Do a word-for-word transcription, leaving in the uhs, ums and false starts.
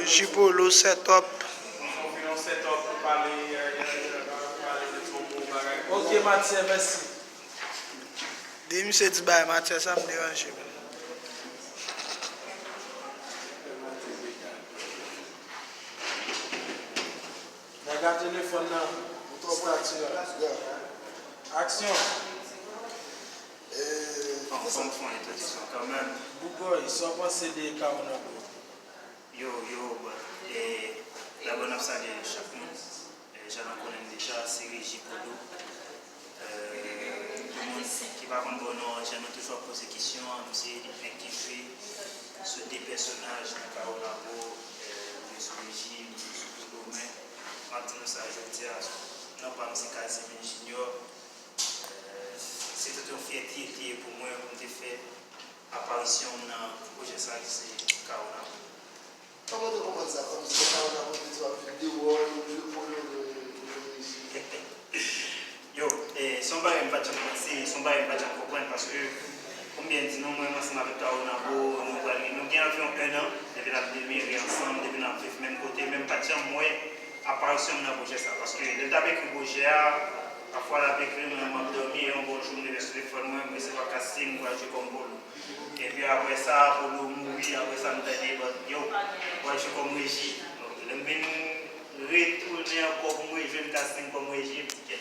Jipolo, set up. Ok, Matye, mèsi. Di misye ti bay Matye sa m deranje m. Nèg a telefòn nan. Stati a. Aksyon. Fòm fòm fè yon entwodiksyon kanmenm. Boubòy, sa w panse de Kawo Nabo? Yo, yo, bon, e, dabò n ap salye chak moun. E, jan nou konnen deja, se Reji Polo. E, pou moun ki pa konn bon non, jan nou toujou ap poze kesyon an, misye li byen kenbe sou de pèsonaj nan Kawo Nabo, e, nou sou Reji, nou sou Polo, men m ap di nou sa jodi a, non pa m se Casimir Junior. E, se tout yon fyète li ye pou mwen pou m te fè aparisyon m nan pwojè sa ki se Kawo Nabo. Kòman w te konprann sa? Kòmsi se Kawo Nabo te di w ap viv de wòl, de polo, de, de reji? Yo, e, se yon bagay m pa t janm panse, se yon bagay m pa t janm konprann paske, kòm m byen di nou, mwen, m ansanm avèk Kawo Nabo, nou pral gen, nou gen anviwon en an depi n ap demere ansanm, depi n ap viv menm kote, men m pa t janm wè aparisyon m nan pwojè sa. Paske lè l t ap ekri pwojè a, pafwa l ap ekri, mwen, m ap dòmi, e yon bon jou, m leve sou telefòn mwen, m resevwa casting, m pral jwe kòm Polo. Epi apre sa, Polo mouri, apre sa, m tande, but, yo, m pral jwe kòm Reji. Donk, lè m vin retounen ankò pou m rejwenn casting kòm Reji, m di,